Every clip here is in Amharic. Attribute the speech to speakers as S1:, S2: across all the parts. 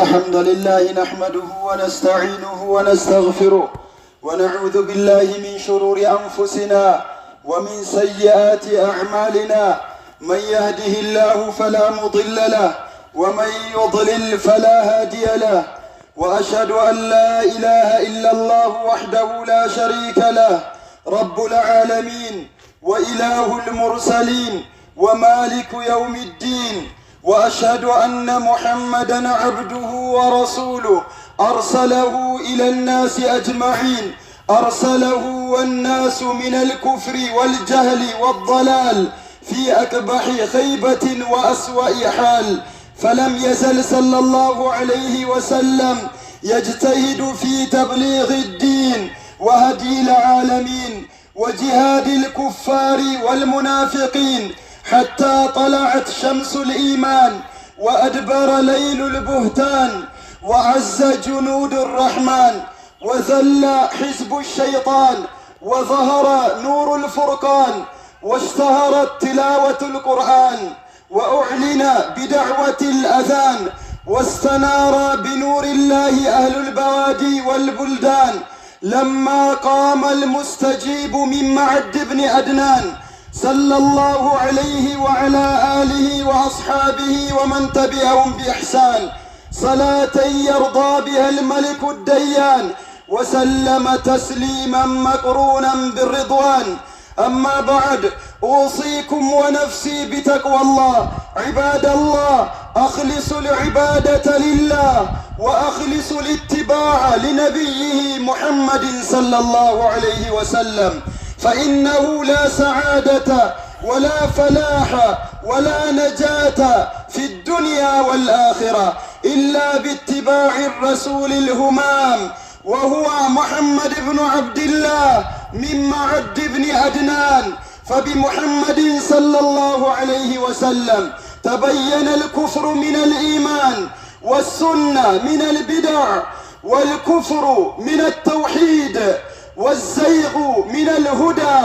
S1: الحمد لله نحمده ونستعينه ونستغفره ونعوذ بالله من شرور أنفسنا ومن سيئات أعمالنا، من يهده الله فلا مضل له ومن يضلل فلا هادي له، وأشهد أن لا إله إلا الله وحده لا شريك له رب العالمين وإله المرسلين ومالك يوم الدين، واشهد ان محمدا عبده ورسوله ارسله الى الناس اجمعين، ارسله والناس من الكفر والجهل والضلال في اكبح خيبه واسوا حال، فلم يزل صلى الله عليه وسلم يجتهد في تبليغ الدين وهدي العالمين وجهاد الكفار والمنافقين حتى طلعت شمس الايمان وادبر ليل البهتان وعز جنود الرحمن وذل حزب الشيطان وظهر نور الفرقان واشتهرت تلاوه القران واعلن بدعوه الاذان واستنار بنور الله اهل البوادي والبلدان لما قام المستجيب من معد بن عدنان صلى الله عليه وعلى آله وأصحابه ومن تبعهم بإحسان، صلاة يرضى بها الملك الديان وسلم تسليما مقرونا بالرضوان. أما بعد، أوصيكم ونفسي بتقوى الله. عباد الله، أخلصوا العبادة لله وأخلصوا الاتباع لنبيه محمد صلى الله عليه وسلم، فإنه لا سعادة ولا فلاح ولا نجاة في الدنيا والآخرة إلا باتباع الرسول الهمام، وهو محمد بن عبد الله من معد بن عدنان. فبمحمد صلى الله عليه وسلم تبين الكفر من الإيمان، والسنة من البدع، والكفر من التوحيد، والزيغ من الهدى،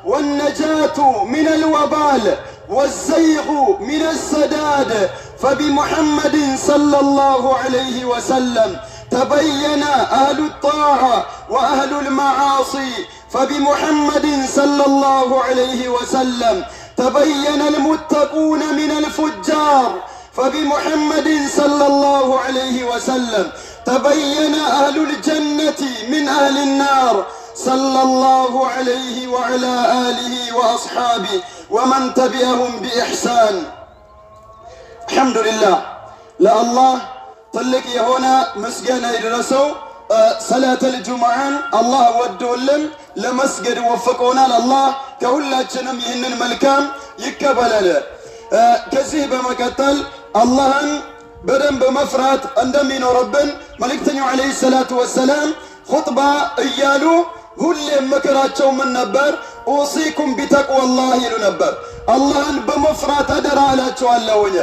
S1: والنجاة من الوبال، والزيغ من السداد. فبمحمد صلى الله عليه وسلم تبين أهل الطاعة وأهل المعاصي. فبمحمد صلى الله عليه وسلم تبين المتقون من الفجار. فبمحمد صلى الله عليه وسلم تبين أهل الجنة من أهل النار، صلى الله عليه وعلى آله وأصحابه ومن تبعهم بإحسان. الحمد لله፣ ለአላህ ትልቅ የሆነ ምስጋና ይድረሰው። ሰላተል ጁምዓን አላህ ወዶልን ለመስገድ ወፍቆናል። አላህ ከሁላችንም ይህንን መልካም ይቀበለን። ከዚህ በመቀጠል አላህን በደንብ መፍራት እንደሚኖርብን መልእክተኛው ዓለይሂ ሰላቱ ወሰላም ኹጥባ እያሉ ሁሌም ምክራቸው ምን ነበር? أوصيكم بتقوى الله ይሉ ነበር። አላህን በመፍራት አደራ እላቸዋለሁኝ።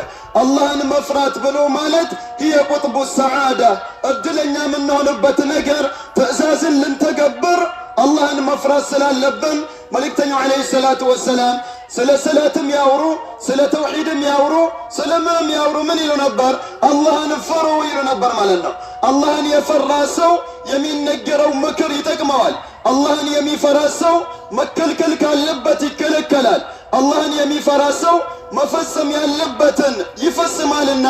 S1: አላህን መፍራት ብሎ ማለት هي قطب السعادة፣ እድለኛ የምንሆንበት ነገር ትዕዛዝን ልንተገብር አላህን መፍራት ስላለብን መልእክተኛው ዓለይሂ ሰላቱ ወሰላም ስለ ሰላትም ያውሩ፣ ስለ ተውሒድም ያውሩ፣ ስለ ምንም ያውሩ ምን ይሉ ነበር? አላህን ፍሩ ይሉ ነበር ማለት ነው። አላህን የፈራ ሰው የሚነገረው ምክር ይጠቅመዋል። አላህን የሚፈራ ሰው መከልከል ካለበት ይከለከላል። አላህን የሚፈራ ሰው መፈጸም ያለበትን ይፈጽማልና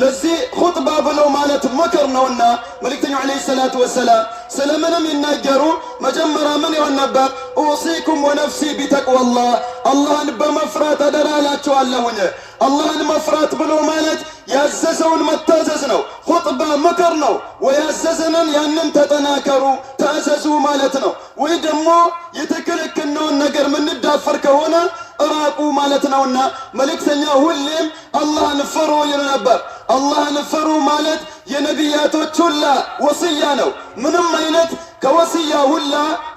S1: ለዚህ ኹጥባ ብሎ ማለት ምክር ነውና መልእክተኛው ዓለይሂ ሰላቱ ወሰላም ስለምንም ይናገሩ መጀመሪያ ምን ይሆን ነበር? أوصيكم ونفسي بتقوى الله፣ አላህን በመፍራት አደራ እላችኋለሁኝ። አላህን መፍራት ብሎ ማለት ያዘዘውን መታዘዝ ነው። ኹጥባ ምክር ነው። ወያዘዘንን ያንን ተጠናከሩ፣ ታዘዙ ማለት ነው። ወይ ደግሞ የተከለከልነውን ነገር ምንዳፈር ከሆነ እራቁ ማለት ነውና መልእክተኛ ሁሌም አላህን ፍሩ ይሉ ነበር። አላህን ፍሩ ማለት የነቢያቶች ሁላ ወስያ ነው። ምንም አይነት ከወስያ ሁላ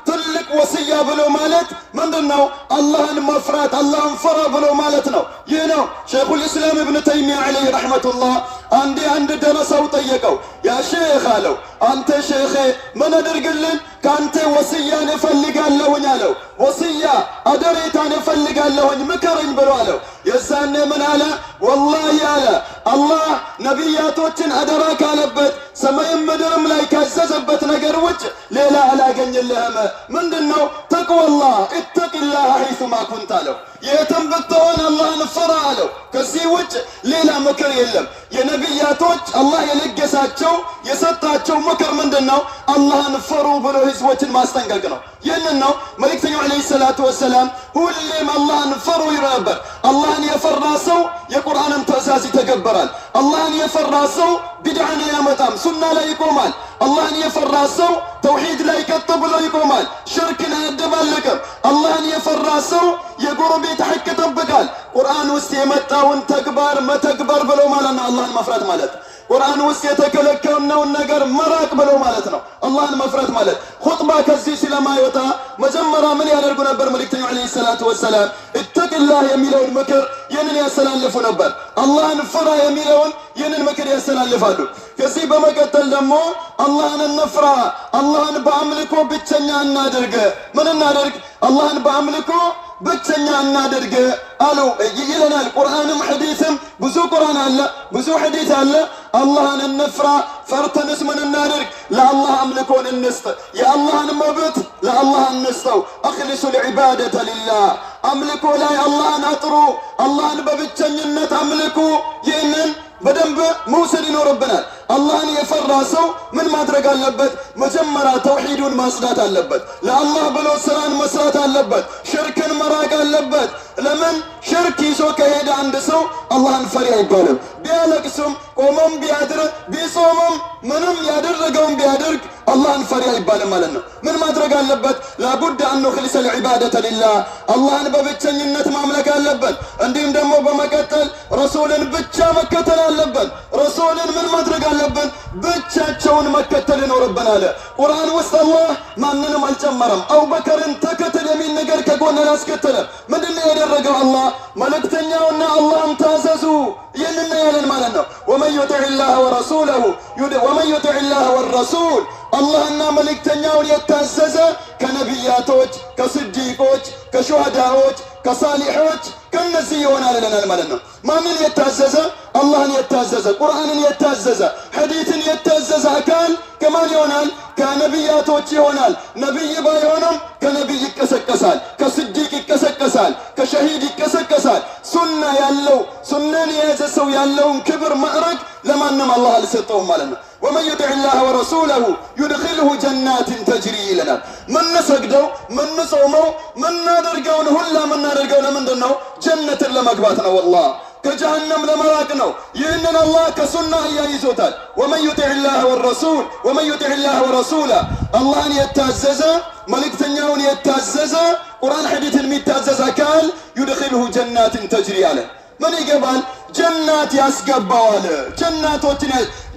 S1: ትልቅ ወስያ ብሎ ማለት ምንድን ነው? አላህን መፍራት፣ አላህን ፍራ ብሎ ማለት ነው። ይህ ነው ሸይኹል ኢስላም እብን ተይሚያ ዓለይህ ረሕመቱላህ። አንዴ አንድ ደረሰው ጠየቀው። ያ ሼኽ አለው፣ አንተ ሼኼ ምን አድርግልን? ከአንተ ወስያን እፈልጋለሁኝ አለው። ወስያ አደሬታን እፈልጋለሁኝ፣ ምከረኝ ብሎ አለው። የዛኔ ምን አለ? ወላሂ አለ፣ አላህ ነቢያቶችን አደራ ካለበት፣ ሰማይም ምድርም ላይ ካዘዘበት ነገር ውጭ ሌላ አላገኝልህም። ምንድን ነው? ተቅወላህ፣ እተቂላህ ሐይሱማ ኩንት አለው። የትም ብትሆን አላህን ፍራ አለው። ከዚህ ውጭ ሌላ ምክር የለም። የነቢያቶች አላህ የለገሳቸው፣ የሰጣቸው ምክር ምንድን ነው? አላህን ፍሩ ብሎ ህዝቦችን ማስጠንቀቅ ነው። ይህንን ነው መልእክተኛው ዓለይሂ ሰላቱ ወሰላም ሁሌም አላህን ፍሩ ይሉ ነበር። አላህን የፈራ ሰው የቁርአንን ትእዛዝ ይተገበራል። አላህን የፈራ ሰው ቢድዓን አያመጣም፣ ሱና ላይ ይቆማል። አላህን የፈራ ሰው ተውሂድ ላይ ቀጥ ብሎ ይቆማል፣ ሽርክን አያደባልቅም። አላህን የፈራ ሰው የጎረቤት ሐቅ ይጠብቃል። ቁርአን ውስጥ የመጣውን ተግባር መተግበር ብሎ ማለት ነው አላህን መፍራት ማለት። ቁርአን ውስጥ የተከለከልነውን ነገር መራቅ ብሎ ማለት ነው አላህን መፍራት ማለት። ኹጥባ ከዚህ ስለማይወጣ መጀመሪያ ምን ያደርጉ ነበር? መልእክተኛው ዓለይሂ ሰላቱ ወሰላም እተቂላህ የሚለውን ምክር ይህንን ያስተላልፉ ነበር። አላህን ፍራ የሚለውን ይህንን ምክር ያስተላልፋሉ። ከዚህ በመቀጠል ደግሞ አላህን እንፍራ፣ አላህን በአምልኮ ብቸኛ እናድርግ። ምን እናድርግ? አላህን በአምልኮ ብቸኛ እናድርግ አሉ ይለናል። ቁርአንም ሐዲስም፣ ብዙ ቁርአን አለ፣ ብዙ ሐዲስ አለ። አላህን እንፍራ። ፈርተንስ ምን እናድርግ? ለአላህ አምልኮን እንስጥ። የአላህን መብት ለአላህ እንስጠው። አኽሊሱ ልዕባደተ ሊላህ፣ አምልኮ ላይ አላህን አጥሩ። አላህን በብቸኝነት አምልኩ። ይህንን በደንብ መውሰድ ይኖርብናል። አላህን የፈራ ሰው ምን ማድረግ አለበት? መጀመሪያ ተውሂዱን ማጽዳት አለበት። ለአላህ ብሎ ስራን መስራት አለበት። ሽርክን መራቅ አለበት። ለምን? ሽርክ ይዞ ከሄደ አንድ ሰው አላህን ፈሪ አይባልም። ቢያለቅስም፣ ቆሞም ቢያድር፣ ቢጾምም፣ ምንም ያደረገውን ቢያደርግ አላህን ፈሪ አይባልም ማለት ነው። ምን ማድረግ አለበት? ላቡድ አን ኑኽሊሰ ልዒባደተ ሊላህ፣ አላህን በብቸኝነት ማምለክ አለበት። እንዲሁም ደግሞ በመቀጠል ረሱልን ብቻ መከተል አለብን። ረሱልን ምን ማድረግ አለብን? ብቻቸውን መከተል ይኖርብናል። ቁርአን ውስጥ አላህ ማንንም አልጨመረም። አቡበከርን ተከተል የሚል ነገር ከጎን አላስከተለም። ምንድን ነው ያደረገው? አላህ መልእክተኛውና አላህን ታዘዙ፣ ይህንን ያለን ማለት ነው። ወመን ዩጢዕ ላህ ወረሱለሁ፣ ወመን ዩጢዕ ላህ ወረሱል፣ አላህና መልእክተኛውን የታዘዘ ከነቢያቶች፣ ከስዲቆች፣ ከሹሃዳዎች፣ ከሳሊሖች ከነዚህ ይሆናል ይለናል ማለት ነው። ማንን የታዘዘ? አላህን የታዘዘ፣ ቁርአንን የታዘዘ፣ ሐዲትን የታዘዘ አካል ከማን ይሆናል? ከነቢያቶች ይሆናል። ነቢይ ባይሆንም ከነቢይ ይቀሰቀሳል፣ ከስዲቅ ይቀሰቀሳል፣ ከሸሂድ ይቀሰቀሳል። ሱና ያለው፣ ሱናን የያዘ ሰው ያለውን ክብር ማዕረግ ለማንም አላህ አልሰጠውም ማለት ነው። ወመን ዩጢዕ ላህ ወረሱለሁ ዩድኺልሁ ጀናትን ተጅሪ ይለናል። ምንሰግደው፣ ምንጾመው፣ ምናደርገውን ሁላ ምናደርገው ለምንድን ነው? ጀነትን ለመግባት ነው። ወላህ ከጀሃነም ለመራቅ ነው። ይህንን አላህ ከሱና አያይዞታል። ወመን ዩጢዕ ላህ ወረሱል፣ ወመን ዩጢዕ ላህ ወረሱለ፣ አላህን የታዘዘ፣ መልእክተኛውን የታዘዘ፣ ቁርአን ሐዲትን የሚታዘዝ አካል ዩድኺልሁ ጀናትን ተጅሪ አለ። ምን ይገባል? ጀናት ያስገባዋል። ጀናቶችን፣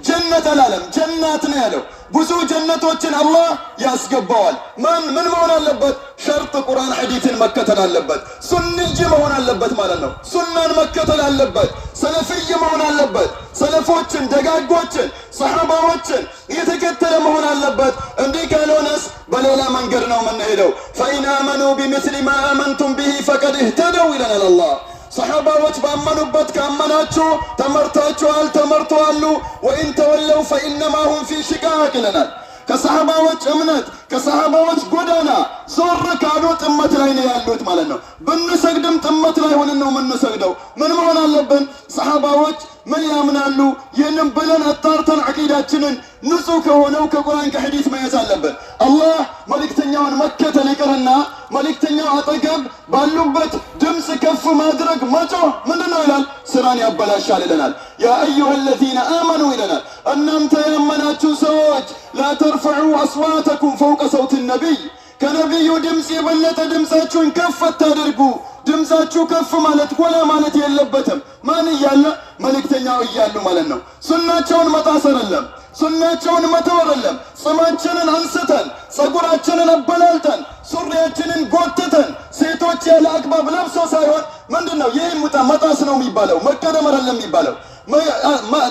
S1: ጀነት አላለም፣ ጀናት ነው ያለው። ብዙ ጀነቶችን አላህ ያስገባዋል። ማን ምን መሆን አለበት? ሸርጥ ቁርአን ሐዲትን መከተል አለበት። ሱንይ መሆን አለበት ማለት ነው። ሱናን መከተል አለበት። ሰለፍይ መሆን አለበት። ሰለፎችን፣ ደጋጎችን፣ ሰሓባዎችን እየተከተለ መሆን አለበት። እንዲህ ካልሆነስ በሌላ መንገድ ነው የምንሄደው። ፈኢን አመኑ ቢምስሊ ማ አመንቱም ብሂ ፈቀድ እህተደው ይለናል አላህ። ሰሓባዎች ባመኑበት ካመናችሁ ተመርታችኋል፣ ተመርተዋሉ። ወኢን ተወለው ፈኢነማ ሁም ፊ ሽቃቅ ይለናል። ከሰሓባዎች እምነት፣ ከሰሓባዎች ጎዳና ዞር ካሉ ጥመት ላይ ነው ያሉት ማለት ነው። ብንሰግድም ጥመት ላይ ሆነን ነው የምንሰግደው። ምን መሆን አለብን? ሰሓባዎች ምን ያምናሉ? ይህንም ብለን አጣርተን ዐቂዳችንን ንጹህ ከሆነው ከቁርአን ከሐዲስ መያዝ አለብን። አላህ መልእክተኛውን መከተል ይቅርና መልእክተኛው አጠገብ ባሉበት ድምፅ ከፍ ማድረግ፣ መጮህ ምንድን ነው ይላል? ስራን ያበላሻል ይለናል። ያ አዩሃ አለዚነ አመኑ ይለናል። እናንተ ያመናችሁ ሰዎች ላ ተርፈዑ አስዋተኩም ፈውቀ ሰውት ነቢይ፣ ከነቢዩ ድምፅ የበለጠ ድምፃችሁን ከፍ አታድርጉ። ድምፃችሁ ከፍ ማለት፣ ጎላ ማለት የለበትም። ማን እያለ? መልእክተኛው እያሉ ማለት ነው። ሱናቸውን መጣስ አይደለም፣ ሱናቸውን መተው አይደለም። ጽማችንን አንስተን ጸጉራችንን አበላልጠን ሱሪያችንን ጎትተን ሴቶች ያለ አግባብ ለብሶ ሳይሆን ምንድን ነው ይህ መጣስ ነው የሚባለው፣ መቀደም አይደለም የሚባለው።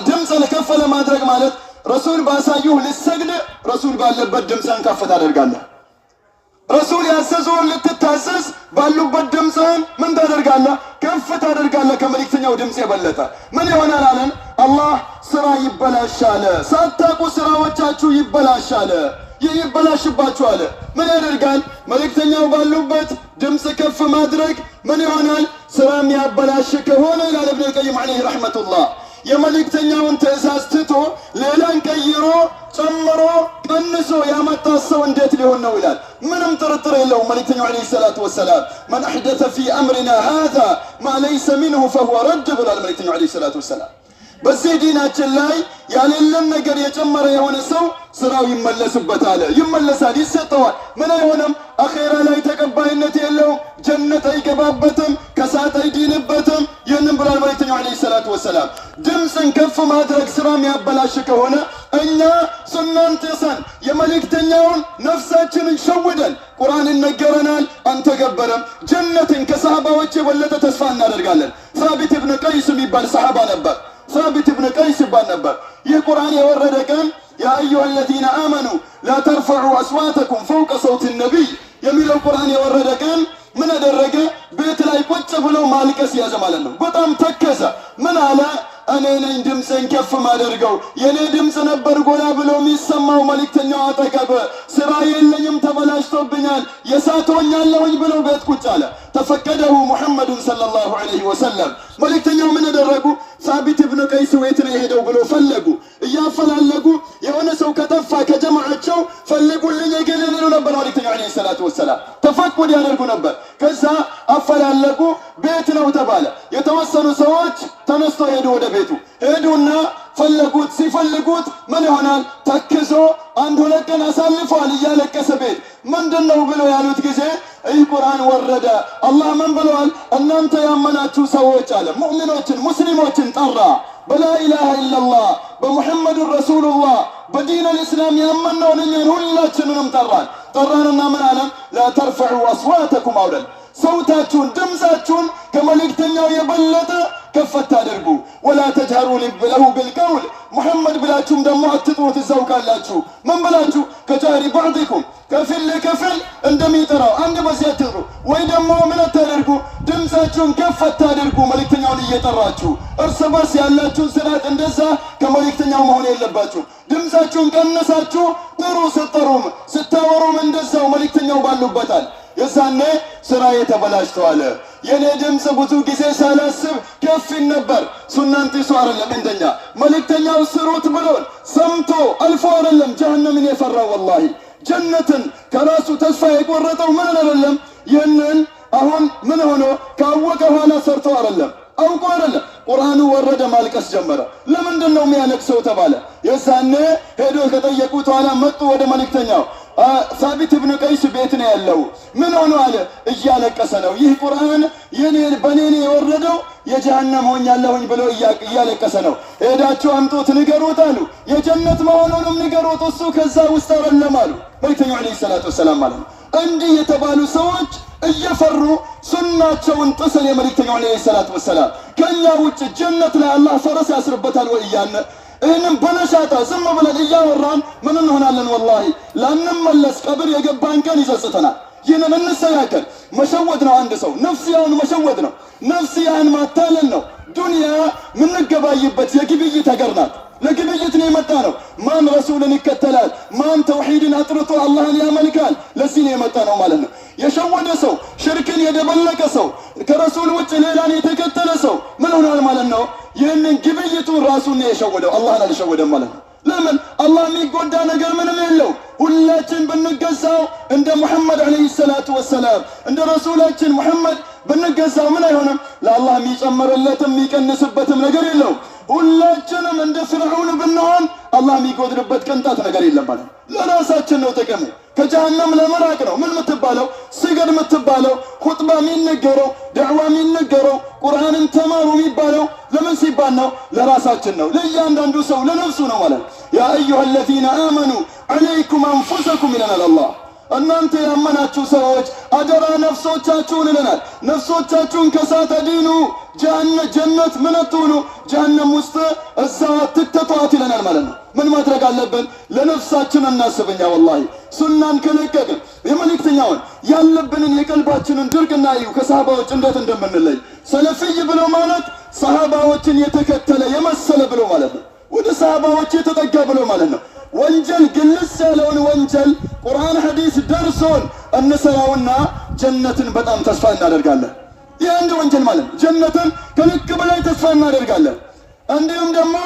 S1: ድምፅን ከፍ ለማድረግ ማለት ረሱል ባሳዩህ ልትሰግድ ረሱል ባለበት ድምፅህን ከፍ ታደርጋለህ። ረሱል ያዘዙህን ልትታዘዝ ባሉበት ድምፅህን ምን ታደርጋለህ? ከፍ ታደርጋለህ። ከመልእክተኛው ድምፅ የበለጠ ምን ይሆናል አለን? አላህ ስራ ይበላሻል። ሳታውቁ ስራዎቻችሁ ይበላሻል። ይህ ይበላሽባችኋል። ምን ያደርጋል? መልእክተኛው ባሉበት ድምፅ ከፍ ማድረግ ምን ይሆናል? ስራ የሚያበላሽ ከሆነ ይላል ኢብኑል ቀይም عليه رحمة الله፣ የመልእክተኛውን ትእዛዝ ትቶ ሌላን ቀይሮ ጨምሮ ቀንሶ ያመጣ ሰው እንዴት ሊሆን ነው ይላል። ምንም ጥርጥር የለውም። መልእክተኛው عليه الصلاة والسلام من أحدث في أمرنا هذا ما ليس منه فهو رد ብሏል መልእክተኛው عليه الصلاة والسلام። በዚህ ዲናችን ላይ ያሌለን ነገር የጨመረ የሆነ ሰው ስራው ይመለስበታል፣ ይመለሳል፣ ይሰጠዋል። ምን አይሆንም? አኼራ ላይ ተቀባይነት የለውም፣ ጀነት አይገባበትም፣ ከሳት አይድንበትም። ይህንን ብሏል መልእክተኛው عليه الصلاة والسلام። ድምፅን ከፍ ማድረግ ስራ የሚያበላሽ ከሆነ እኛ ሱናን ጥሰን የመልእክተኛውን ነፍሳችንን ሸውደን ቁርአን ይነገረናል፣ አንተገበረም። ጀነትን ከሰሃባዎች የበለጠ ተስፋ እናደርጋለን። ሳቢት ብን ቀይስ የሚባል ሰሃባ ነበር። ሳቢት ብን ቀይስ ይባል ነበር። ይህ ቁርአን የወረደ ቀን يا أيها الذين آمنوا لا ترفعوا أصواتكم فوق صوت النبي የሚለው ቁርአን የወረደ ቀን ምን አደረገ? ቤት ላይ ቁጭ ብሎ ማልቀስ ያዘ ማለት ነው። በጣም ተከዘ። ምን አለ? እኔ ነኝ ድምፅን ከፍ ማደርገው፣ የእኔ ድምፅ ነበር ጎላ ብሎ የሚሰማው መልእክተኛው አጠገብ። ስራ የለኝም፣ ተበላሽቶብኛል፣ የሳትሆኛለሁኝ ብሎ ቤት ቁጭ አለ። تفقده محمد صلى الله عليه وسلم። መልእክተኛው ምን አደረጉ? ሳቢት ብን ቀይስ የት ነው የሄደው ብሎ ፈለጉ። እያፈላለጉ የሆነ ሰው ከጠፋ ከጀማዓቸው ፈልጉልኝ የገሌን ይሉ ነበር መልእክተኛው عليه الصلاة والسلام። تفقد ያደርጉ ነበር። ከዛ አፈላለጉ፣ ቤት ነው ተባለ። የተወሰኑ ሰዎች ተነስተው ሄዱ ወደ ቤቱ ሄዱና ፈለጉት። ሲፈልጉት ምን ይሆናል? ተክዞ አንድ ሁለት ቀን አሳልፈዋል እያለቀሰ ቤት። ምንድን ነው ብሎ ያሉት ጊዜ ይህ ቁርአን ወረደ። አላህ ምን ብለዋል? እናንተ ያመናችሁ ሰዎች አለ። ሙእሚኖችን ሙስሊሞችን ጠራ። በ لا إله إلا الله በሙሐመዱን رسول الله በ دين الإسلام ያመነውን እኛን ሁላችንንም ጠራን። ጠራንና ምን አለን? لا ترفعوا أصواتكم አውለን ሰውታችሁን ድምፃችሁን ከመልእክተኛው የበለጠ ከፍ አታድርጉ። ولا تجهروا له بالقول ሙሐመድ ብላችሁም ደግሞ አትጥሩት። እዛው ካላችሁ ምን ብላችሁ كجهر بعضكم ከፊል ለከፊል እንደሚጠራው አንድ በዚህ አትጥሩ። ወይ ደግሞ ምን አታደርጉ፣ ድምፃችሁን ከፍ አታድርጉ መልእክተኛውን እየጠራችሁ። እርስ በርስ ያላችሁን ስርዓት እንደዛ ከመልእክተኛው መሆን የለባችሁ። ድምፃችሁን ቀንሳችሁ ጥሩ። ስትጠሩም ስታወሩም እንደዛው መልእክተኛው ባሉበታል። የዛኔ ስራዬ ተበላሽተዋል። የኔ ድምፅ ብዙ ጊዜ ሳላስብ ከፍ ይል ነበር። ሱናን ጥሶ አይደለም እንደኛ መልእክተኛው ስሩት ብሎን ሰምቶ አልፎ አይደለም ጀሀነምን የፈራው፣ ወላሂ ጀነትን ከራሱ ተስፋ የቆረጠው ምን አይደለም። ይህንን አሁን ምን ሆኖ ካወቀ ኋላ ሰርቶ አይደለም፣ አውቆ አይደለም። ቁርአኑ ወረደ፣ ማልቀስ ጀመረ። ለምንድን ነው የሚያለቅሰው ተባለ። የዛኔ ሄዶ ከጠየቁት ኋላ መጡ ወደ መልእክተኛው። ሳቢት ብን ቀይስ ቤት ነው ያለው። ምን ሆኖ አለ? እያለቀሰ ነው። ይህ ቁርአን በኔ ነው የወረደው፣ የጀሃነም ሆኛለሁኝ ብሎ እያለቀሰ ነው። ሄዳችሁ አምጡት ንገሩት አሉ። የጀነት መሆኑንም ንገሩት፣ እሱ ከዛ ውስጥ አይደለም አሉ መልእክተኛው عليه الصلاة والسلام ማለት ነው። እንዲህ የተባሉ ሰዎች እየፈሩ ሱናቸውን ጥሰን የመልእክተኛው عليه الصلاة والسلام ከእኛ ውጭ ጀነት ላይ አላህ ፈረስ ያስርበታል ወይ እያልን ይህንም በነሻጣ ዝም ብለን እያወራን ምን እንሆናለን? ወላሂ ላንመለስ ቀብር የገባን ቀን ይጸጽተናል። ይህንን እንሰያከል። መሸወድ ነው። አንድ ሰው ነፍስያውን መሸወድ ነው። ነፍስያን ማታለል ነው። ዱንያ የምንገባይበት የግብይት ሀገር ናት። ለግብይት ነው የመጣ ነው። ማን ረሱልን ይከተላል? ማን ተውሂድን አጥርቶ አላህን ያመልካል? ለዚህ ነው የመጣ ነው ማለት ነው። የሸወደ ሰው፣ ሽርክን የደበለቀ ሰው፣ ከረሱል ውጭ ሌላን የተከተለ ሰው ምን ሆኗል ማለት ነው? ይህንን ግብይቱን ራሱን ነው የሸወደው፣ አላህን አልሸወደም ማለት ነው። ለምን አላህ የሚጎዳ ነገር ምንም የለው። ሁላችን ብንገዛው እንደ ሙሐመድ عليه الصلاة والسلام እንደ ረሱላችን ሙሐመድ ብንገዛው ምን አይሆንም? ለአላህ የሚጨምርለትም የሚቀንስበትም ነገር የለውም። ሁላችንም እንደ ፍርዑን ብንሆን አላህ የሚጎድልበት ቅንጣት ነገር የለም ማለት ነው። ለራሳችን ነው ጥቅሙ። ከጀሃነም ለመራቅ ነው። ምን የምትባለው ስገድ የምትባለው፣ ኹጥባ የሚነገረው፣ ደዕዋ የሚነገረው፣ ቁርአንን ተማሩ የሚባለው ለምን ሲባል ነው? ለራሳችን ነው። ለእያንዳንዱ ሰው ለነፍሱ ነው ማለት ነው። يا أيها الذين آمنوا عليكم أنفسكم ይለናል አላህ። እናንተ ያመናችሁ ሰዎች አደራ ነፍሶቻችሁን ይለናል። ነፍሶቻችሁን ከእሳት አድኑ፣ ጀነት ምን አትሁኑ፣ ጀሃነም ውስጥ እዛ አትክተቷት ይለናል ማለት ነው። ምን ማድረግ አለብን? ለነፍሳችን እናስብኛ። ወላሂ ሱናን ከለቀቅን የመልእክተኛውን ያለብንን የቀልባችንን ድርቅና እዩ ከሰሃባዎች እንዴት እንደምንለይ። ሰለፊይ ብሎ ማለት ሰሃባዎችን የተከተለ የመሰለ ብሎ ማለት ነው። ወደ ሰሃባዎች የተጠጋ ብሎ ማለት ነው። ወንጀል ግልጽ ያለውን ወንጀል ቁርአን ሐዲስ ደርሶን እንሰራውና ጀነትን በጣም ተስፋ እናደርጋለን። ይህ አንድ ወንጀል ማለት ነው። ጀነትን ከልክ በላይ ተስፋ እናደርጋለን። እንዲሁም ደግሞ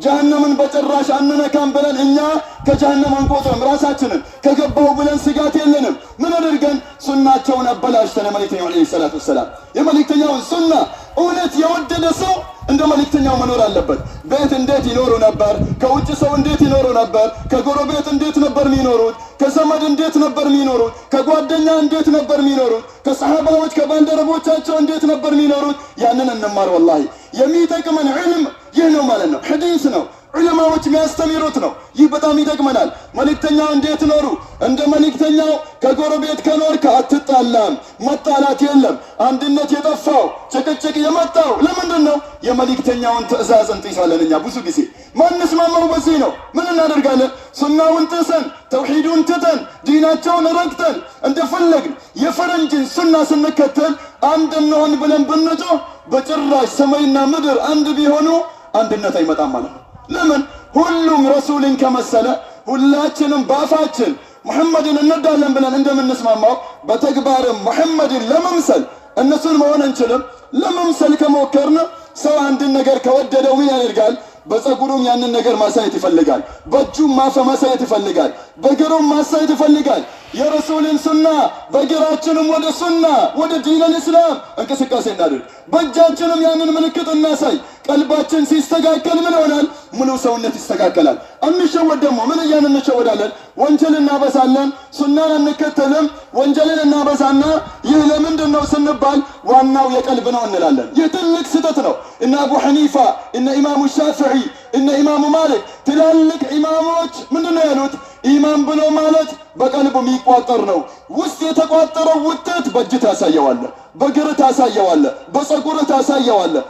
S1: ጀሃነምን በጭራሽ አንነካም ብለን እኛ ከጀሃነም አንቆጥርም። ራሳችንን ከገባው ብለን ስጋት የለንም። ምን አድርገን ሱናቸውን አበላሽተን የመልእክተኛው عليه الصلاة والسلام የመልእክተኛውን ሱና እውነት የወደደ ሰው እንደ መልእክተኛው መኖር አለበት። ቤት እንዴት ይኖሩ ነበር? ከውጭ ሰው እንዴት ይኖሩ ነበር? ከጎረቤት እንዴት ነበር የሚኖሩት? ከዘመድ እንዴት ነበር የሚኖሩት? ከጓደኛ እንዴት ነበር የሚኖሩት? ከሰሃባዎች ከባልደረቦቻቸው እንዴት ነበር የሚኖሩት? ያንን እንማር። ወላሂ የሚጠቅመን ዕልም ይህ ነው ማለት ነው። ሐዲስ ነው፣ ዑለማዎች የሚያስተምሩት ነው። ይህ በጣም ይጠቅመናል። መልእክተኛው እንዴት ኖሩ? እንደ መልእክተኛው ከጎረቤት ከኖርክ አትጣላም፣ መጣላት የለም። አንድነት የጠፋው ጭቅጭቅ የመጣው ለምንድን ነው? የመልእክተኛውን ትዕዛዝ እንጥሳለን። እኛ ብዙ ጊዜ ማንስማማው በዚህ ነው። ምን እናደርጋለን? ሱናውን ጥሰን ተውሂዱን ትተን ዲናቸውን ረግጠን እንደፈለግን የፈረንጅን ሱና ስንከተል አንድ እንሆን ብለን ብንጮህ በጭራሽ ሰማይና ምድር አንድ ቢሆኑ አንድነት አይመጣም ማለት ነው። ለምን? ሁሉም ረሱልን ከመሰለ ሁላችንም በአፋችን ሙሐመድን እንወዳለን ብለን እንደምንስማማው በተግባርም ሙሐመድን ለመምሰል እነሱን መሆን አንችልም። ለመምሰል ከሞከርን ሰው አንድን ነገር ከወደደው ምን ያደርጋል? በፀጉሩም ያንን ነገር ማሳየት ይፈልጋል። በእጁም ማሳየት ይፈልጋል። በእግሩም ማሳየት ይፈልጋል። የረሱልን ሱና በእግራችንም ወደ ሱና ወደ دين الإسلام እንቅስቃሴ እናድርግ። በእጃችንም ያንን ምልክት እናሳይ። ቀልባችን ሲስተካከል ምን ይሆናል? ሙሉ ሰውነት ይስተካከላል። አንሸወድ ደግሞ ምን እያን እንሸወዳለን? ወንጀል እናበዛለን፣ ሱናን አንከተልም። ወንጀልን እናበዛና ይህ ለምንድን ነው ስንባል ዋናው የቀልብ ነው እንላለን። ይህ ትልቅ ስህተት ነው። እነ አቡ ሐኒፋ፣ እነ ኢማሙ ሻፍዒ፣ እነ ኢማሙ ማሊክ ትላልቅ ኢማሞች ምንድን ነው ያሉት? ኢማን ብሎ ማለት በቀልቡ የሚቋጠር ነው። ውስጥ የተቋጠረው ውጤት በእጅ ታሳየዋለህ፣ በእግር ታሳየዋለህ፣ በፀጉር ታሳየዋለህ፣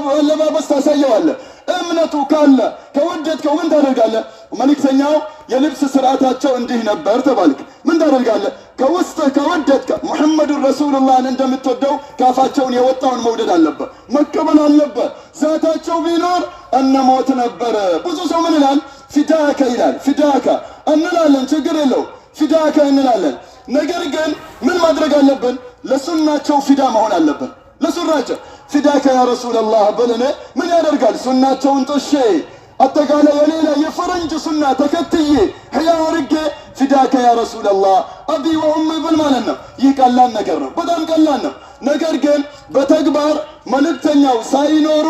S1: በአለባበስ ታሳየዋለህ። እምነቱ ካለ ከወደድከው ምን ታደርጋለህ? መልእክተኛው የልብስ ስርዓታቸው እንዲህ ነበር ተባልክ፣ ምን ታደርጋለህ? ከውስጥ ከወደድከ ሙሐመዱን ረሱሉላህን እንደምትወደው ካፋቸውን የወጣውን መውደድ አለበት፣ መቀበል አለበት። ዛታቸው ቢኖር እነሞት ነበር። ብዙ ሰው ምን ይላል? فداك ይላል። فداك እንላለን፣ ችግር የለው فداك እንላለን። ነገር ግን ምን ማድረግ አለብን? ለሱናቸው ፊዳ መሆን አለብን። ለሱናቸው فداك يا رسول الله ብለን ምን ያደርጋል? ሱናቸውን ጥሼ አጠቃላይ የሌላ የፈረንጅ ሱና ተከትዬ ሕያው አድርጌ فداك يا رسول الله أبي وأمي ብል ማለት ነው። ይህ ቀላል ነገር ነው፣ በጣም ቀላል ነው። ነገር ግን በተግባር መልእክተኛው ሳይኖሩ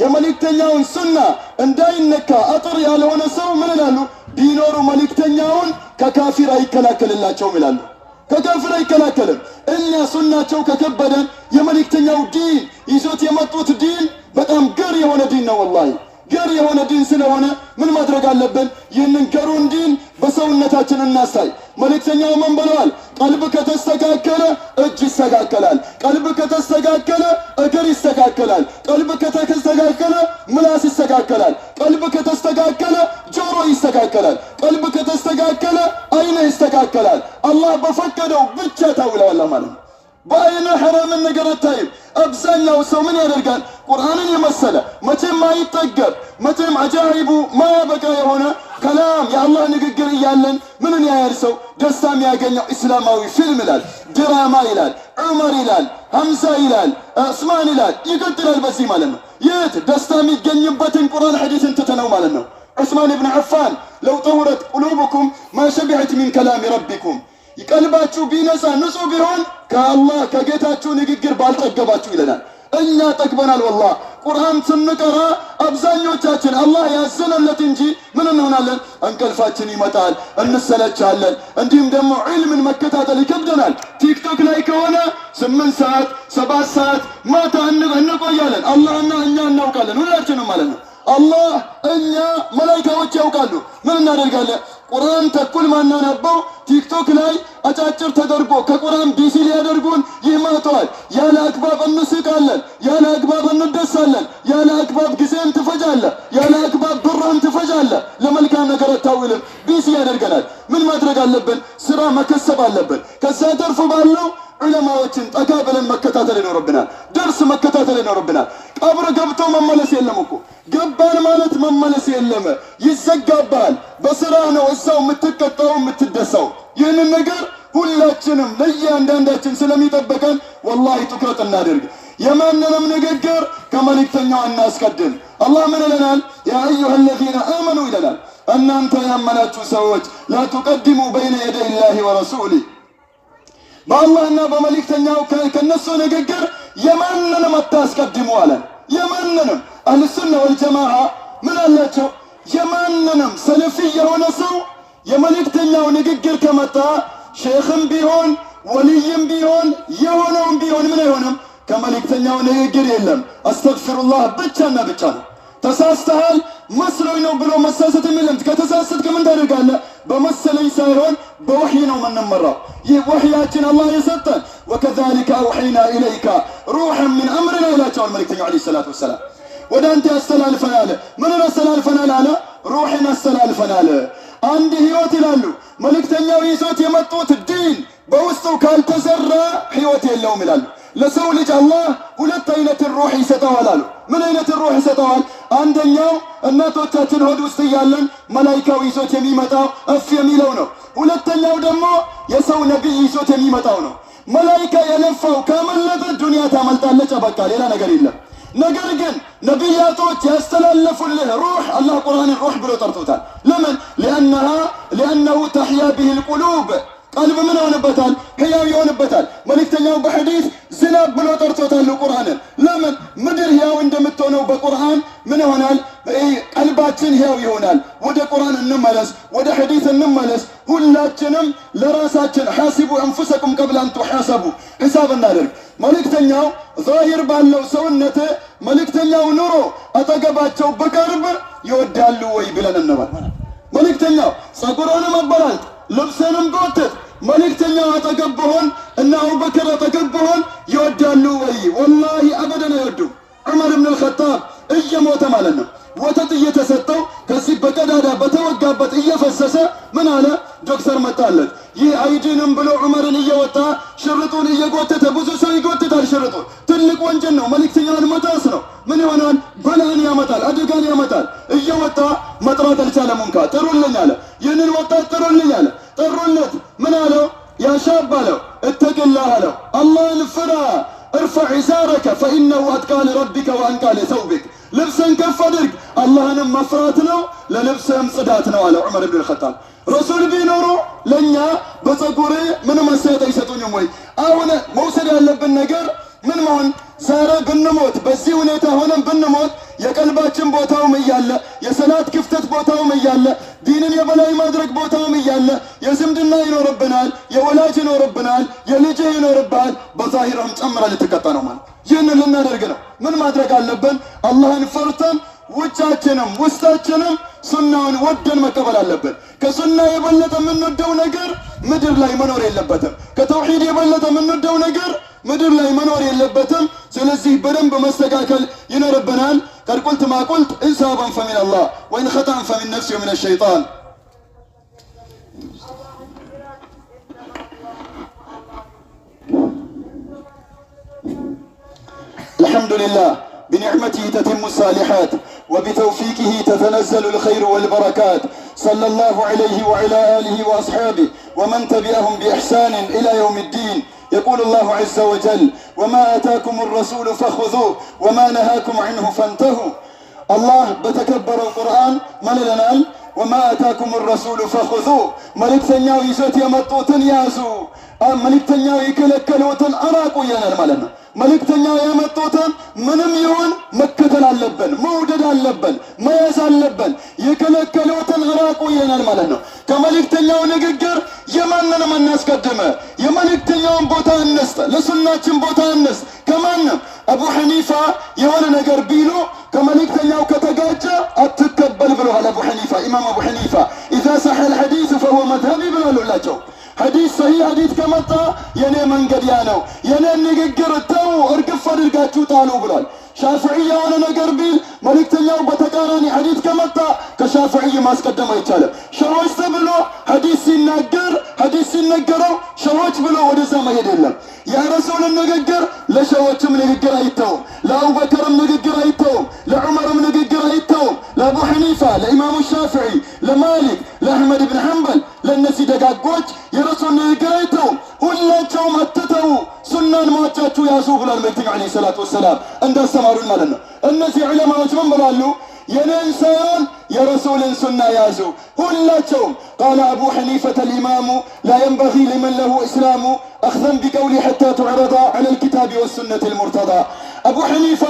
S1: የመልእክተኛውን ሱና እንዳይነካ አጥር ያልሆነ ሰው ምን ይላሉ? ቢኖሩ መልእክተኛውን ከካፊር አይከላከልላቸውም ይላሉ። ከካፊር አይከላከልም። እኛ ሱናቸው ከከበደን የመልእክተኛው ዲን ይዞት የመጡት ዲን በጣም ገር የሆነ ዲን ነው። ወላሂ ገር የሆነ ዲን ስለሆነ ምን ማድረግ አለብን? ይህንን ገሩን ዲን በሰውነታችን እናሳይ። መልእክተኛው ምን ብለዋል? ቀልብ ከተስተካከለ እጅ ይስተካከላል። ቀልብ ከተስተካከለ እግር ይስተካከላል። ቀልብ ከተስተካከለ ምላስ ይስተካከላል። ቀልብ ከተስተካከለ ጆሮ ይስተካከላል። ቀልብ ከተስተካከለ አይን ይስተካከላል። አላህ በፈቀደው ብቻ ታውለዋለህ ማለት ነው። በአይነ ሐራምን ነገር አታይም። አብዛኛው ሰው ምን ያደርጋል? ቁርአንን የመሰለ መቼም አይጠገብ መቼም አጃኢቡ ማያበቃ የሆነ ከላም የአላህ ንግግር እያለን ምንን ያያል ሰው? ደስታ የሚያገኘው እስላማዊ ፊልም ይላል፣ ድራማ ይላል፣ ዑመር ይላል፣ ሐምዛ ይላል፣ ዑስማን ይላል፣ ይቀጥላል በዚህ ማለት ነው። የት ደስታ የሚገኝበትን ቁርአን ሐዲስን ትተነው ማለት ነው። ዑስማን ብን ዓፋን لو طهرت قلوبكم ما شبعت من كلام ربكم ቀልባችሁ ቢነጻ ንጹህ ቢሆን ከአላህ ከጌታችሁ ንግግር ባልጠገባችሁ ይለናል። እኛ ጠግበናል። ወላሂ ቁርአን ስንቀራ አብዛኞቻችን አላህ ያዘነለት እንጂ ምን እንሆናለን? እንቅልፋችን ይመጣል፣ እንሰለቻለን። እንዲሁም ደግሞ ዒልምን መከታተል ይከብደናል። ቲክቶክ ላይ ከሆነ 8 ሰዓት 7 ሰዓት ማታ እንቆያለን። አላህና እኛ እናውቃለን፣ ሁላችንም ማለት ነው። አላህ እኛ መላኢካዎች ያውቃሉ። ምን እናደርጋለን? ቁርአን ተኩል ማናነበው ቲክቶክ ላይ አጫጭር ተደርጎ ከቁርአን busy ሊያደርጉን ይመጥተዋል። ያለ አግባብ እንስቃለን፣ ያለ አግባብ እንደሳለን፣ ያለ አግባብ ጊዜን ትፈጃለህ፣ ያለ አግባብ ብርህን ትፈጃለህ። ለመልካም ነገር አታውልም። Busy ያደርገናል። ምን ማድረግ አለብን? ስራ መከሰብ አለብን። ከዛ ተርፎ ባለው ዑለማዎችን ጠጋ ብለን መከታተል ይኖርብናል። ደርስ መከታተል ይኖርብናል። ቀብር ገብቶ መመለስ የለም እኮ፣ ገባን ማለት መመለስ የለም። ይዘጋባል። በስራ ነው እዛው የምትቀጣው የምትደሳው። ይህንን ነገር ሁላችንም ለእያንዳንዳችን ስለሚጠበቀን ወላሂ ትኩረት እናድርግ። የማንንም ንግግር ከመልእክተኛው አናስቀድም። አላህ ምን ይለናል? يا أيها الذين آمنوا ይለናል። እናንተ ያመናችሁ ሰዎች لا تقدموا بين يدي الله ورسوله፣ በአላህና በመልእክተኛው ከነሱ ንግግር የማንንም አታስቀድሙ አለን። የማንንም። አህልሱና ወልጀማዓ ምን አላቸው? የማንንም ሰለፊ የሆነ ሰው የመልእክተኛው ንግግር ከመጣ ሼኽም ቢሆን ወልይም ቢሆን የሆነውም ቢሆን ምን አይሆንም፣ ከመልእክተኛው ንግግር የለም። አስተግፊሩላህ ብቻና ብቻ ነው። ተሳስተሃል መስሎኝ ነው ብሎ መሳሳት የለም። ከተሳሳትክ ምን ታደርጋለህ? በመሰለኝ ሳይሆን በወሕይ ነው የምንመራው። ይህ ወሕያችን አላህ የሰጠን وكذلك أوحينا إليك روحا من أمرنا ይላቸዋል መልእክተኛው عليه الصلاة والسلام። ወደ አንተ ያስተላልፈናል። ምንን አስተላልፈናል አለ? ሩሕን አስተላልፈናል። አንድ ህይወት ይላሉ መልእክተኛው ይዞት የመጡት ዲን በውስጡ ካልተዘራ ህይወት የለውም ይላሉ። ለሰው ልጅ አላህ ሁለት አይነት ሩሕ ይሰጠዋል አሉ። ምን አይነት ሩሕ ይሰጠዋል? አንደኛው እናቶቻችን ሆድ ውስጥ እያለን መላይካው ይዞት የሚመጣው እፍ የሚለው ነው። ሁለተኛው ደግሞ የሰው ነቢይ ይዞት የሚመጣው ነው። መላይካ የነፋው ካመለጠ ዱንያ ታመልጣለች። በቃ ሌላ ነገር የለም። ነገር ግን ነቢያቶች ያስተላለፉልህ ሩሕ፣ አላህ ቁርአንን ሩሕ ብሎ ጠርቶታል። ለምን? لأنه تحيا به القلوب፣ ቀልብ ምን ይሆንበታል? ህያው ይሆንበታል። መልእክተኛው በሐዲስ ዝናብ ብሎ ጠርቶታል ቁርአንን። ለምን? ምድር ህያው እንደምትሆነው በቁርአን ምን ይሆናል? ቀልባችን ህያው ይሆናል። ወደ ቁርአን እንመለስ፣ ወደ ሐዲስ እንመለስ። ሁላችንም ለራሳችን حاسبوا أنفسكم قبل أن تحاسبوا፣ ሒሳብ እናደርግ። መልእክተኛው ዛሂር ባለው ሰውነት መልእክተኛው ኑሮ አጠገባቸው ብቀርብ ይወዳሉ ወይ ብለን እንበል። መልእክተኛው ጸጉርንም አበላልጥ፣ ልብስንም ጎትት፣ መልእክተኛው አጠገብ ብሆን እና አቡበክር አጠገብ ብሆን ይወዳሉ ወይ? ወላሂ አበደን አይወዱም። ዑመር ብን አልኸጣብ እየሞተ ማለት ነው፣ ወተት እየተሰጠው ከዚህ በቀዳዳ በተወጋበት እየፈሰሰ ምን አለ? ዶክተር መጣለት። ይህ አይድንም ብሎ ዑመርን እየወጣ ሽርጡን እየጎተተ፣ ብዙ ሰው ይጎትታል ሽርጡን። ትልቅ ወንጀል ነው። መልእክተኛውን መጣስ ነው። ምን ይሆናል? በላን ያመጣል፣ አደጋን ያመጣል። እየወጣ መጥራት አልቻለም። እንኳ ጥሩልኝ አለ። ይህንን ወጣት ጥሩልኝ አለ። ጠሩለት። ምን አለው? يا شاب አለው፣ اتق الله አለው፣ አላህን ፍራ። ارفع إزارك فإنه أتقى لربك وأنقى لثوبك፣ ልብስን ከፍ አድርግ፣ አላህንም መፍራት ነው፣ ለልብስህም ጽዳት ነው አለ ዑመር ብን አልኸጣብ። ረሱል ቢኖሩ ለእኛ በፀጉሬ ምንም አስተያየት አይሰጡኝም ወይ? አሁን መውሰድ ያለብን ነገር ምን መሆን፣ ዛሬ ብንሞት በዚህ ሁኔታ ሆነን ብንሞት የቀልባችን ቦታውም እያለ፣ የሰላት ክፍተት ቦታውም እያለ፣ ዲንን የበላይ ማድረግ ቦታውም እያለ፣ የዝምድና ይኖርብናል፣ የወላጅ ይኖርብናል፣ የልጅህ ይኖርብሃል። በዛሂርህም ጨምረ ልትቀጣ ነው ማለት። ይህንን ልናደርግ ነው። ምን ማድረግ አለብን? አላህን ፈርተን ውጫችንም ውስጣችንም ሱናውን ወደን መቀበል አለብን። ከሱና የበለጠ የምንወደው ነገር ምድር ላይ መኖር የለበትም። ከተውሂድ የበለጠ የምንወደው ነገር ምድር ላይ መኖር የለበትም። ስለዚህ በደንብ መስተካከል ይኖርብናል። قد قلت ما قلت، إن صوابا فمن الله وإن خطأ فمن نفسي ومن الشيطان። الحمد لله، بنعمته تتم الصالحات وبتوفيقه تتنزل الخير والبركات، صلى الله عليه وعلى آله وأصحابه ومن تبعهم بإحسان إلى يوم الدين. يقول الله عز وجل: وما آتاكم الرسول فخذوه وما نهاكم عنه فانتهوا። አላህ በተከበረው ቁርአን ምን ይለናል? وما آتاكم الرسول فخذوه፣ መልእክተኛው ይዞት የመጡትን ያዙ፣ መልእክተኛው የከለከሉትን አራቁ ይለናል ማለት ነው። መልእክተኛው ያመጡትን ምንም ይሁን መከተል አለብን፣ መውደድ አለብን፣ መያዝ አለብን። የከለከሉትን ራቁ ይለናል ማለት ነው። ከመልእክተኛው ንግግር የማንንም አናስቀድመ። የመልእክተኛውን ቦታ እንስጥ፣ ለሱናችን ቦታ እንስጥ። ከማንም አቡ ሐኒፋ የሆነ ነገር ቢሉ ከመልእክተኛው ከተጋጨ አትቀበል ብለዋል አቡ ሐኒፋ። ኢማም አቡ ሐኒፋ إذا صح الحديث فهو مذهبي ብለዋል። ሐዲስ ሰሂህ ሐዲስ ከመጣ የኔ መንገድ ያ ነው፣ የኔን ንግግር ተው እርግፍ አድርጋችሁ ጣሉ ብሏል። ሻፍዒ የሆነ ነገር ቢል መልእክተኛው በተቃራኒ ሐዲስ ከመጣ ከሻፍዒ ማስቀደም አይቻልም። ሸሆች ተብሎ ሐዲስ ሲናገር ሐዲስ ሲነገረው ሸሆች ብሎ ወደዛ መሄድ የለም። የረሱልን ንግግር ለሸዎችም ንግግር አይተውም፣ ለአቡበከርም ንግግር አይተውም፣ ለዑመርም ንግግር አይተውም፣ ለአቡ ሐኒፋ፣ ለኢማሙ ሻፍዒ፣ ለማሊክ፣ ለአሕመድ ብን ሐንበል፣ ለእነዚህ ደጋጎች የረሱል ንግግር አይተውም። ሁላቸውም አትተዉ፣ ሱናን ሟጫችሁ ያዙ ብሏል መልእክተኛው ዓለይሂ ሰላቱ ወሰላም እንዳስተማሩን ማለት ነው። እነዚህ ዑለማዎች ምን ብላሉ? የኔን ሳይሆን የረሱልን ሱና ያዙ ሁላቸውም። قال أبو حنيفة الإمام لا ينبغي لمن له إسلام أخذا بقولي حتى تعرض على الكتاب والسنة المرتضى። አቡ ሐኒፋ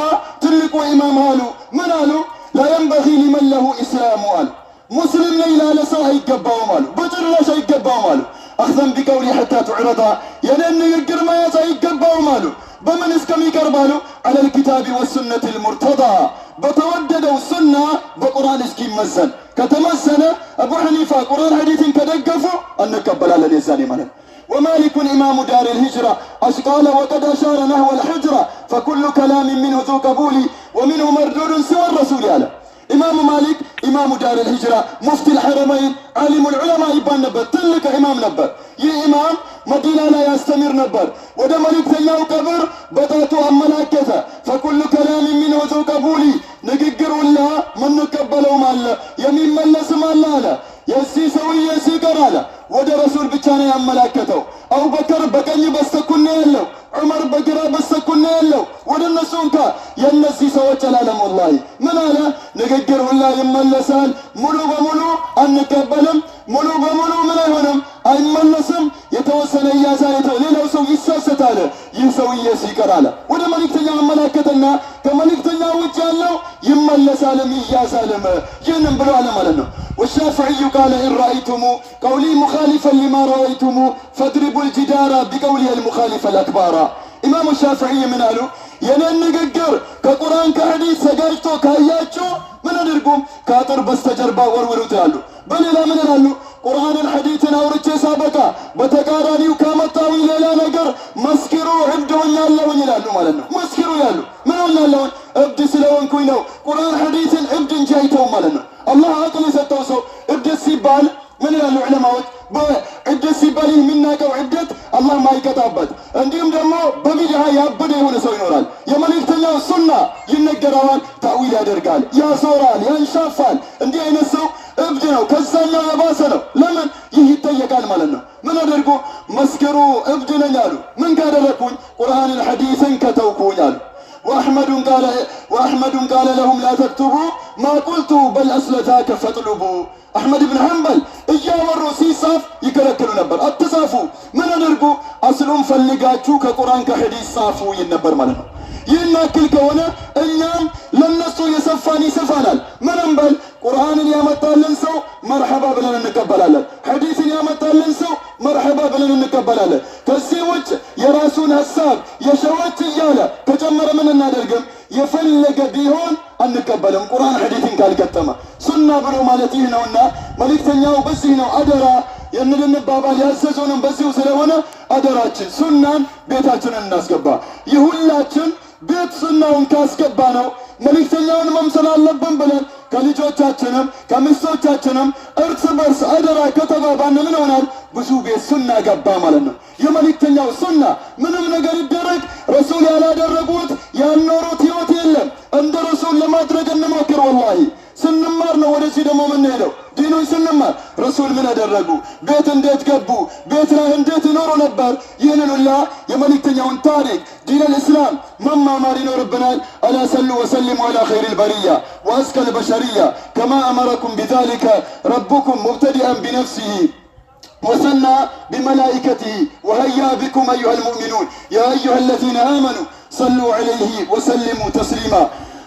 S1: ትልቁ ኢማም አሉ። ምን አሉ? لا ينبغي لمن له إسلام አሉ። ሙስሊም ነኝ ላለ ሰው አይገባውም አሉ። በጭራሽ አይገባውም አሉ። أخذا بقولي حتى تعرض የኔን ንግግር መያዝ አይገባውም አሉ። በምን እስከሚቀርብ አሉ? على الكتاب والسنة المرتضى በተወደደው ሱና በቁርአን እስኪመዘን። ከተመዘነ አቡ ሐኒፋ ቁርአን ሐዲትን ከደገፉ እንቀበላለን የዛኔ ማለት ነው። ومالك إمام دار الهجرة قال وقد أشار نحو الحجرة فكل كلام منه ذو قبول ومنه مردود سوى الرسول አለ። ኢማሙ ማሊክ إمام دار الهجرة مفتي الحرمين عالم العلماء ይባል ነበር። ትልቅ ኢማም ነበር። ይህ ኢማም መዲና ላይ ያስተምር ነበር። ወደ መልእክተኛው ቀብር በጣቱ አመላከተ። فكل كلام منه ذو قبول ንግግር ሁላ ምንቀበለውም አለ የሚመለስም አለ አለ። የዚህ ሰውዬ ሲቀር አለ ወደ ረሱል ብቻ ነው ያመላከተው። አቡበከር በቀኝ በስተኩል ነው ያለው፣ ዑመር በግራ በስተኩል ነው ያለው። ወደ እነሱ እንኳ የእነዚህ ሰዎች አላለም። ወላሂ ምን አለ? ንግግር ሁላ ይመለሳል። ሙሉ በሙሉ አንቀበልም። ሙሉ በሙሉ ምን አይሆንም፣ አይመለስም። የተወሰነ እያዛል፣ ሌላው ሰው ይሳሰታል። ይህ ሰውዬ ሲቀር አለ ወደ መልእክተኛው አመላከተና ከመልእክተኛ ውጭ ያለው ይመለሳልም ይያዛልም። ይህንም ብሎ አለ ማለት ነው። والشافعي قال إن رأيتم قولي مخالفا لما رويتم فاضربوا الجدار بقولي المخالف الأكبار። ኢማሙ ሻፍዒይ ምን አሉ? የኔን ንግግር ከቁርአን ከሐዲስ ተጋጭቶ ካያችሁ ምን አድርጉም? ከአጥር በስተጀርባ ወርውሩት ይላሉ። በሌላ ምን ይላሉ? ቁርአንን ሐዲትን አውርቼ ሳበቃ በተቃራኒው ካመጣዊ ሌላ ነገር መስክሩ፣ እብድ ሆኛለሁኝ ይላሉ ማለት ነው። መስክሩ ይላሉ። ምን ሆኛለሁኝ? እብድ ስለሆንኩኝ ነው። ቁርአን ሐዲትን እብድ እንጂ አይተውም ማለት ነው። አላህ አቅል የሰጠው ሰው እብደት ሲባል ምን ይላሉ ዑለማዎች? በዕደት ሲባል የሚናቀው ዕደት አላህ ማይቀጣበት እንዲሁም ደግሞ በቢድዓ ያበደ የሆነ ሰው ይኖራል። የመልእክተኛው ሱና ይነገረዋል፣ ታዊል ያደርጋል፣ ያዞራል፣ ያንሻፋል። እንዲህ አይነት ሰው እብድ ነው፣ ከዛኛው የባሰ ነው። ለምን ይህ ይጠየቃል ማለት ነው። ምን አድርጎ መስክሩ እብድ ነኝ አሉ። ምን ካደረግኩኝ? ቁርአንን ሐዲስን ከተውኩኝ አሉ። وأحمد قال لهم لا تكتبوا ما قلت بل أصل ذاك فاطلبوا። አሕመድ ብን ሐንበል እያወሩ ሲጻፍ ይከለክሉ ነበር። አትጻፉ፣ ምን አድርጉ? አስሉን ፈልጋችሁ ከቁርአን ከሐዲስ ጻፉ ይል ነበር ማለት ነው። ይህን ያክል ከሆነ እኛም ለነሱ የሰፋን ይሰፋናል። ምንም በል ቁርአንን ያመጣልን ሰው መርሐባ ብለን እንቀበላለን። ሐዲስን ያመጣልን ሰው መርሐባ ብለን እንቀበላለን። ከዚህ ውጭ የራሱን ሀሳብ የሸዎች እያለ ከጨመረ ምን እናደርግም? የፈለገ ቢሆን አንቀበልም። ቁርአን ሐዲስን ካልገጠመ ሱና ብሎ ማለት ይህ ነውና መልእክተኛው በዚህ ነው አደራ የንልንባባል ያዘዘውንም በዚሁ ስለሆነ አደራችን ሱናን ቤታችንን እናስገባ። ይሁላችን ቤት ሱናውን ካስገባ ነው መልእክተኛውን መምሰል አለብን ብለን ከልጆቻችንም ከሚስቶቻችንም እርስ በርስ አደራ ከተባባን ምን ይሆናል? ብዙ ቤት ሱና ገባ ማለት ነው። የመልእክተኛው ሱና ምንም ነገር ይደረግ ረሱል ያላደረጉት ያልኖሩት ህይወት የለም። እንደ ረሱል ለማድረግ እንሞክር። ወላሂ ስንማር ነው ወደዚህ ደግሞ የምንሄደው። ዲኑን ስንማር ረሱል ምን አደረጉ? ቤት እንዴት ገቡ? ቤት ላይ እንዴት ይኖሩ ነበር? ይህንን ሁላ የመልእክተኛውን ታሪክ دين الإسلام መማማር ይኖርብናል። ألا صلوا وسلموا على خير البرية وأزكى البشرية كما أمركم بذلك ربكم مبتدئا بنفسه وثنى بملائكته وهيا بكم أيها المؤمنون يا أيها الذين آمنوا صلوا عليه وسلموا تسليما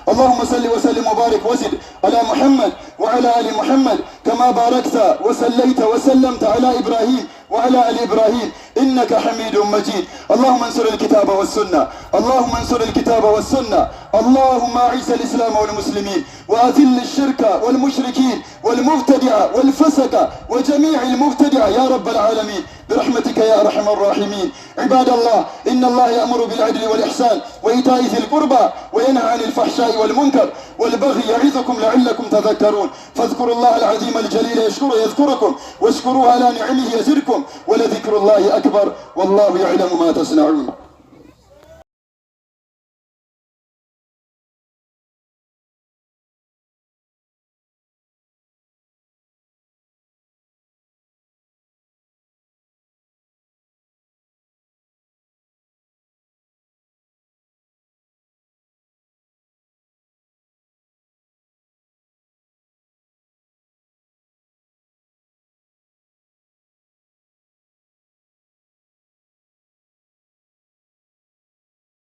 S1: اللهم صل وسلم وبارك وزد على محمد وعلى آل محمد كما باركت وصليت وسلمت على إبراهيم وعلى آل إبراهيم. إنك حميد مجيد. اللهم انصر الكتاب والسنة، اللهم انصر الكتاب والسنة، اللهم أعز الإسلام والمسلمين، وأذل الشرك والمشركين والمبتدعة والفسقة وجميع المبتدعة يا رب العالمين برحمتك يا أرحم الراحمين. عباد الله، إن الله يأمر بالعدل والإحسان وإيتاء ذي القربى وينهى عن الفحشاء والمنكر والبغي يعظكم لعلكم تذكرون. فاذكروا الله العظيم الجليل يذكركم، واشكروه على نعمه يزدكم، ولذكر الله أكبر، والله يعلم ما تصنعون.